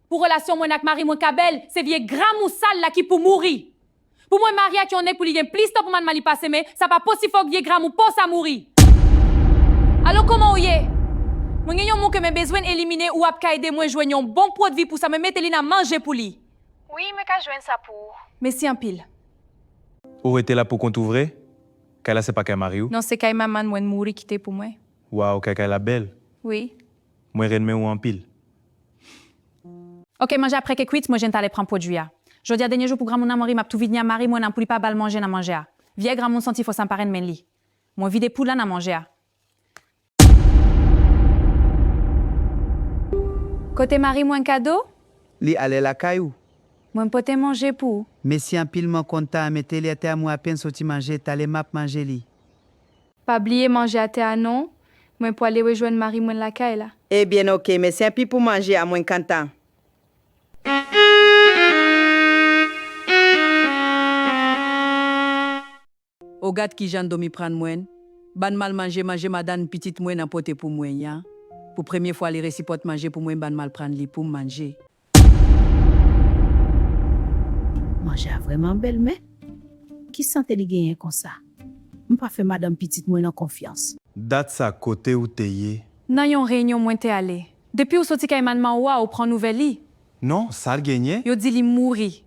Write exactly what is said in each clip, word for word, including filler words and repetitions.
Pou relasyon mwen ak mari mwen ka bèl, se vye granmou sal la ki pou mouri. Pou mwen marye ak yon nèg pou li gen plis tan pou manman li pase men, sa pa posib, fòk vye granmou po sa mouri. Alo, kòman w ye? Mwen gen yon moun ke mwen bezwen elimine, ou ap ka ede mwen jwenn yon bon pwodui pou sa, mwen mete li nan manje pou li. Wi, mwen ka jwenn sa pou ou. Mèsi anpil. Ou rete la pou kont ou vre? Kay la se pa kay mari w? Non, se kay manman mwen mouri kite pou mwen. Waw, kay kay la bèl. Wi. Mwen renmen ou anpil. Ok, manje a prèske kwit, mwen jwenn talè pran pwodui a. Jodi a dènye jou pou granmoun nan mouri, m ap tou vini a mari mwen nan pou li pa ba l manje nan manje a. Vyè granmoun santi fò sa m pa renmen li. Mwen vide poud la nan manje a. Kote mari mwen, Kado? Li ale lakay ou. Mwen pote manje pou ou. Mèsi anpil, mwen kontan, mete li atè a, mwen apèn soti manje, talè m ap manje li. Pa bliye manje atè a non, mwen pwale rejwenn mari mwen lakay la. Ebyen oke, mèsi anpil pou manje a, mwen kontan. O gad kijan dòmi pran mwen, ban m al manje manje madanm pitit mwen nan pote pou mwen an. Pou premye fwa li resi pot manje pou mwen, ban m al pran li pou m manje. Manje a vrèman bèl, men ki sante li genyen konsa? M pa fè madanm pitit mwen an konfyans. Dat sa, kote ou te ye? Nan yon reyinyon mwen te ale. Depi ou soti kay manman ou a, ou pran nouvèl li? Non, sa l genyen? Yo di li mouri.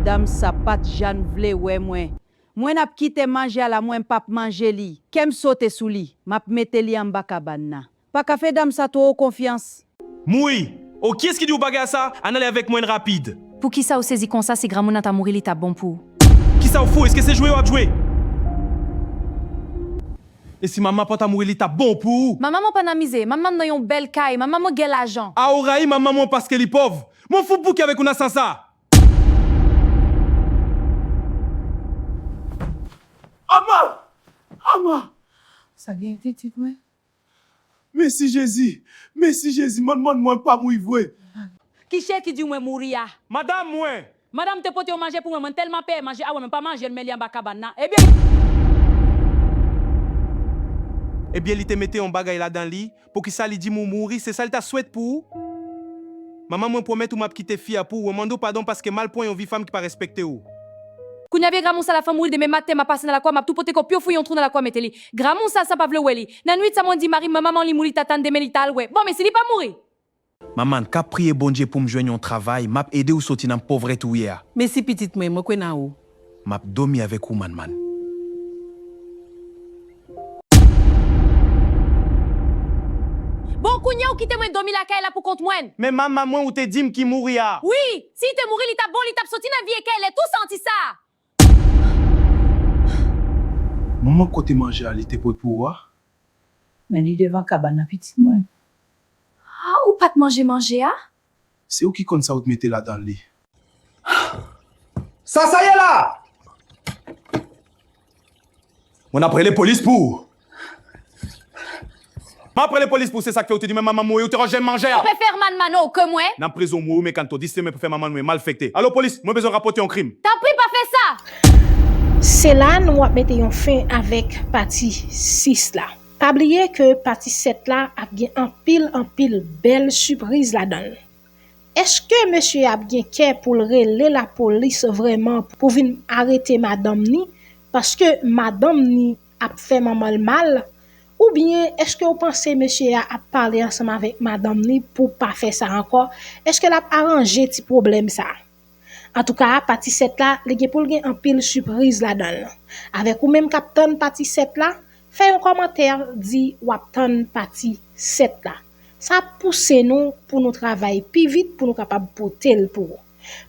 Dam sa pa t janm vle wè mwen. Mwen ap kite manje a la, mwen p ap manje li. Kè m sote sou li, m ap mete li anba kabann nan. Pa ka fè dam sa twò konfyans. Mouri! O, kiyès ki di w bagay sa? Ann ale avèk mwen rapid. Poukisa ou sezi konsa? Si granmoun nan ta mouri, li t ap bon pou ou. Kisa w fou? Èske se jwe w ap jwe? E si manman pa ta mouri, li t ap bon pou ou? Manman mwen pa nan mize, manman m nan yon bèl kay, manman mwen gen lajan. A, ou rayi manman mwen paske li pòv? Mwen fou bouke avèk ou nan sans sa. Ama! Ama! Sa gen pitit mwen? Mèsi Jezi! Mèsi Jezi! Manman mwen pa mouri vre! Kichè ki di mwen mouri a? Madanm mwen! Madanm te pote yon manje pou mwen, mwen tèlman peye manje a, wè mwen pa manje l, men li anba kabann nan. Ebyen. Ebyen, li te mete yon bagay ladan li. Poukisa li di m ou mouri? Se sa li ta swete pou ou? Manman mwen pwomèt ou m ap kite fi a pou ou. Mwen mande w padon paske m al pran yon vi fanm ki pa respekte w. Kounye a vye granmoun sa la fè mouri, demen maten m ap pase nan lakou a, m ap tou pote kò pye fouye yon twou nan lakou a mete li. Granmoun sa sa pa vle wè li. Nan nwit sa mwen di mari m, manman w li mouri, li ta tann demen li ta al wè. Bon, men si li pa mouri? Manman, k ap priye Bondye pou m jwenn yon travay, m ap ede w soti nan povrète ou ye a. Mèsi pitit mwen, mwen kwè nan ou. M ap dòmi avèk ou, Manman. Bon, kounye a ou kite mwen dòmi lakay la pou kont mwen. Men manman mwen ou te di m ki mouri a. Wi, si li te mouri, li t ap bon, li t ap soti nan vye kay lèt ou santi sa. Manman, kote manje a li te pote pou ou a? Men li devan kabann nan pitit mwen. A, ou pa t manje manje a? Se ou ki konn sa ou t mete ladan li. Sa sa ye la? Mwen ap rele polis pou ou. M ap rele polis pou ou, se sa k fè ou te di mwen manman mouri, ou te wè jwenn manje a. Ou pe fè manman non ke mwen? Nan prizon mouri, men kanto distime pou fè manman nou malfekte. Alo polis, mwen bezwen rapòte yon krim. Tanpri pa fè sa! Se la nou ap mete yon fen avèk pati sis la. Pa bliye ke pati sèt la ap gen anpil, anpil bèl sipriz ladan l. Èske mesye a ap gen kè pou l rele lapolis vrèman pou vin arete madanm ni, paske madanm ni ap fè manman l mal? Oubyen èske w panse mesye a ap pale ansanm avèk madanm ni pou pa fè sa ankò? Èske l ap aranje ti pwoblèm sa a? Antouka, pati sèt la, li gen pou l gen anpil sipriz ladan l. Avèk ou menm k ap tann pati sèt la, fè yon kòmantè, di w ap tann pati sèt la. Sa ap pouse nou pou nou travay pi vit pou nou kapab pote l pou ou.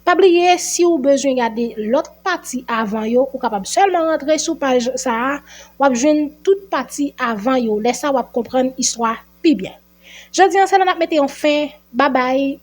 Pa bliye, si w bezwen gade lòt pati avan yo, ou kapab sèlman rantre sou paj sa a, w ap jwenn tout pati avan yo. Lè sa a, w ap konprann istwa pi byen. Jodi a, se la n ap mete yon fen. Babay,